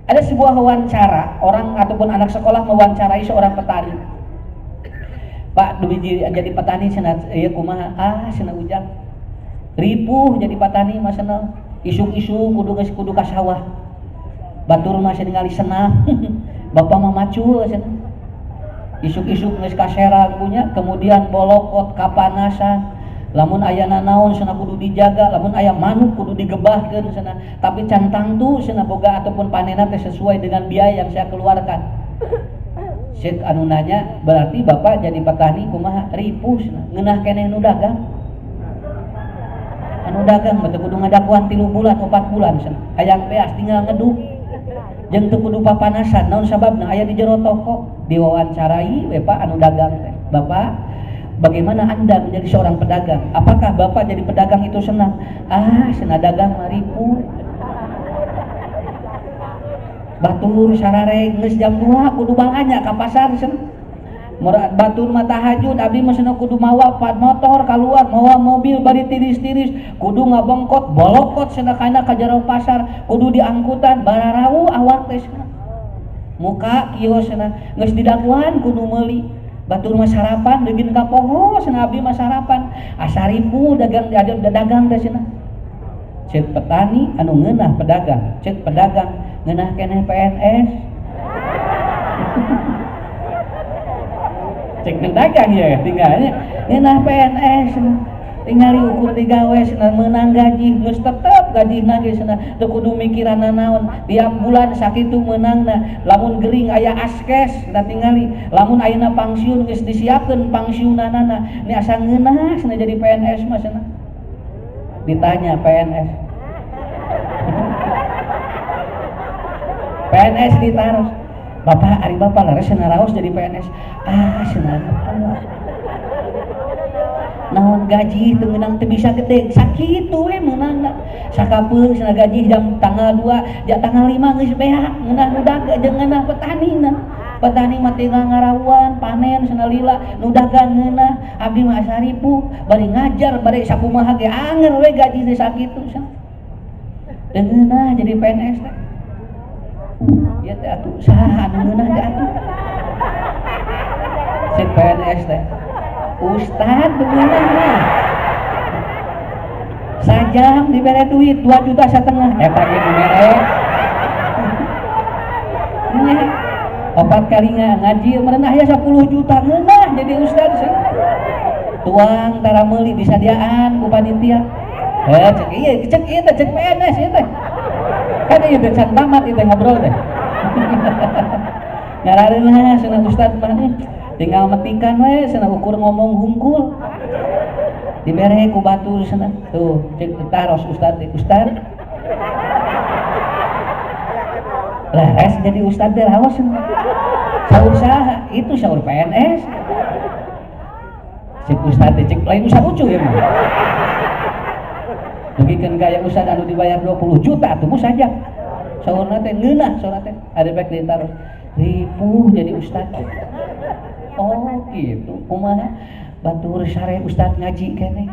Ada sebuah wawancara, orang ataupun anak sekolah mewawancarai seorang petani. Pak, jadi petani cenah ieu kumaha? Ah, cenah ujang. Ripuh jadi petani mah cenah. Isuk-isuk kudu geus kudu ka sawah. Batur mah ningali senang. Bapak mah macul cenah. Isuk-isuk geus ka serang punya, kemudian bolokot kapanasan. Lamun aya nanaon cenah kudu dijaga, lamun aya manuk kudu digebahkeun cenah. Tapi can tangtu cenah boga ataupun panenna teh sesuai dengan biaya yang saya keluarkan. Cek anu nanya, berarti bapak jadi petani kumaha? Ripuh cenah, ngeunah keneh nu dagang. Anu dagang mah teu kudu ngadakuan 3 bulan, 4 bulan cenah. Hayang beas tinggal ngeduk. Jeung teu kudu papanasan, naon sababna aya di jero toko. Diwawancarai we Pak anu dagang teh. Bapak, bagaimana Anda menjadi seorang pedagang? Apakah Bapak jadi pedagang itu senang? Ah, senang dagang mah ripuh. Batur sarare geus jam 2 kudu balanja ka pasar cenah. Batur mah tahajud abdi mah cenah kudu mawa motor keluar, mawa mobil bari tiris-tiris, kudu ngabongkot bolokot cenah kana ka jero pasar, kudu diangkutan bararau awak teh cenah. Muka kieu cenah geus didaguan kudu meuli. Batur mah sarapan deugin ka poho cenah abdi mah sarapan. Asa ripuh dagang dagang teh cenah. Cek petani anu ngeunah pedagang, cek pedagang ngeunah keneh PNS. Cek pedagang ya tinggalnya ngeunah PNS tinggali ukur digawe cenah meunang gaji geus tetep gajina ge cenah teu kudu mikiran nanaon tiap bulan sakitu meunangna lamun gering aya askes cenah tingali lamun ayeuna pangsiun geus disiapkeun pangsiunanana ni asa ngeunah cenah jadi PNS mah cenah. Ditanya PNS. PNS ditaros, Bapak ari bapak lares cenah raos jadi PNS. Ah cenah naon gaji teu meunang teu bisa gede sakitu we meunangna sakapeung cenah gaji jam tanggal 2 ja tanggal 5 geus beak ngeunah nu dagang jeung ngeunah petanina. Petani mah tinggal ngarawan panen cenah lila nu dagang ngeunah abdi mah asa ripuh bari ngajar bari sakumaha ge anger we gaji teh sakitu cenah. Teu ngeunah jadi PNS teh. Ieu teh atuh saha anu ngeunah teh atuh? Cek PNS teh. Ustad ngeunah mah. Sajam dibere duit 2,5 juta eta ge dibere. Nya 4 kali ngaji meureun aya 10 juta ngeunah jadi ustad cenah. Tuang tara meuli disadiaan ku panitia. Cek ieu, cek ieu teh cek PNS ieu teh. Kan ieu teh can tamat ieu teh ngobrol teh. Ngarareunah cenah ustad mah tinggal metikan we cenah ukur ngomong hungkul. Dibere ku batur cenah. Tuh cek taros ustad teh, ustad. Leres jadi ustad teh raos cenah. Saur saha? Itu saur PNS. Cek ustad teh cek lain ustad lucu ya mah. Dugikeun gaya ustad anu dibayar 20 juta atuh saja. Saurna teh ngeunah saurna teh. Ada baik ditaros. Ripuh jadi ustad. Oh gitu, kumaha? Batur sare ustad ngaji keneh.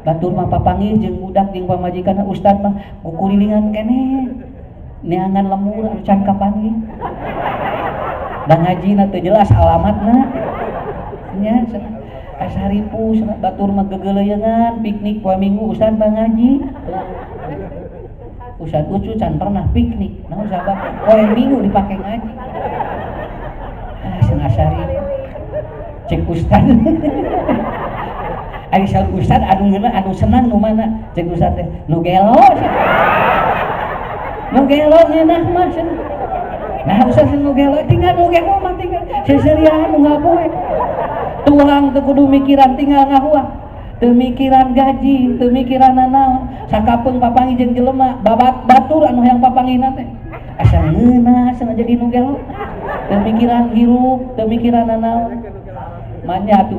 Batur mah papanggih jeung budak jeung pamajikan ustad mah kukulilingan keneh. Neangan lemur anu can kapanggih. Da ngajina teu jelas alamatna. Nya cenah. Asa ripuh cenah batur mah gegeleuyeungan piknik poe Minggu ustad mah ngaji. Ustad Ucu can pernah piknik. Naon sabab poe Minggu dipake ngaji. Ah cenah asa ripuh. Cek ustad. Ari saur ustad anu ngeunah anu senang nu mana? Cek ustad teh nu gelo cenah. Nu gelo ngeunah mah cenah. Nah ustad nu gelo tinggal nu gelo mah tinggal seserian nu ngapoe. Tuang teu kudu mikiran tinggal ngahuang. Teu mikiran gaji, teu mikiran nanaon. Sakapeung papanggih jeung jelema, babat batur anu hayang papanggihna teh. Asa ngeunah cenah jadi nu gelo. Teu mikiran hirup, teu mikiran nanaon. Manya atuh.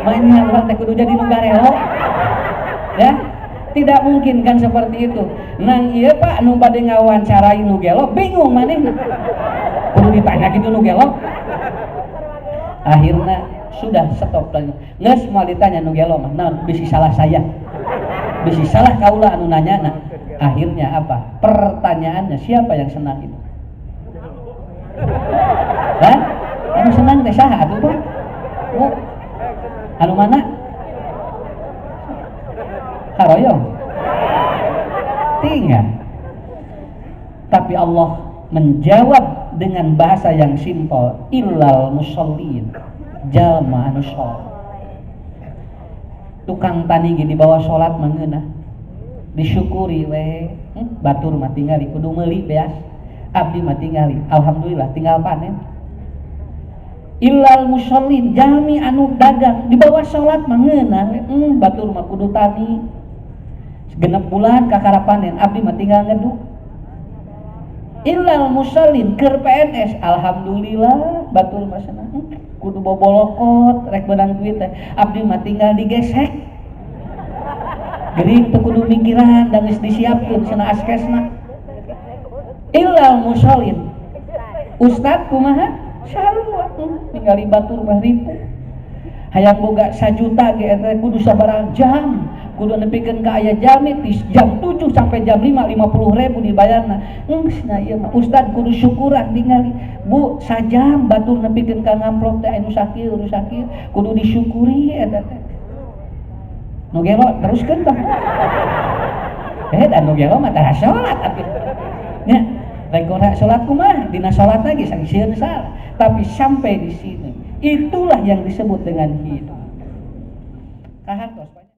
Manya urang teh kudu jadi nu garelo. Ya, tidak mungkin kan seperti itu. Nang ieu Pak nu bade ngawawancarai nu gelo bingung manehna. Kudu ditanya kitu nu gelo. Akhirna sudah stop lagi. Geus moal ditanya nu gelo mah naon bisi salah saya. Bisi salah kaula anu nanyana. Akhirnya apa? Pertanyaannya, siapa yang senang itu? Hah? Anu senang teh saha atuh, Pak? Bu. Anu mana? Karoyong. Tinggal. Tapi Allah menjawab dengan bahasa yang simpel, illal musallin. Jalma anu sholat. Tukang tani ge dibawa sholat mah ngeunah. Disyukuri we. Batur mah tingali kudu meuli beas. Abdi mah tingali, alhamdulillah tinggal panen. Illal musallin, jalmi anu dagang di bawah sholat mah ngeunah we. Batur mah kudu tani. 6 bulan kakara panen, abdi mah tinggal ngeduk. Illal musallin, keur PNS, alhamdulillah batur mah senang. Kudu bobolokot rek beunang duit teh, abdi mah tinggal digesek. Gering teu kudu mikiran da geus disiapkeun cenah askesna. Illal musallin. Ustad kumaha? Sarua, ningali batur mah ripuh. Hayang boga 1 juta ge eta kudu sabaraha jam, kudu nepikeun ka aya jalmi ti jam 7 sampai jam 5, 50 ribu dibayarna. Geus na ieu mah ustad kudu syukuran. Tingali, Bu, sajam batur nepikeun ka ngamplop teh anu sakieu, nu sakieu kudu disyukuri eta teh. Nu gelo teruskeun tah. Eh, dan nu gelo mah tara salat atuh. Nya, rek salat kumaha? Dina salat lagi sieun salah. Tapi sampai di sini, itulah yang disebut dengan hidup. Kahartos.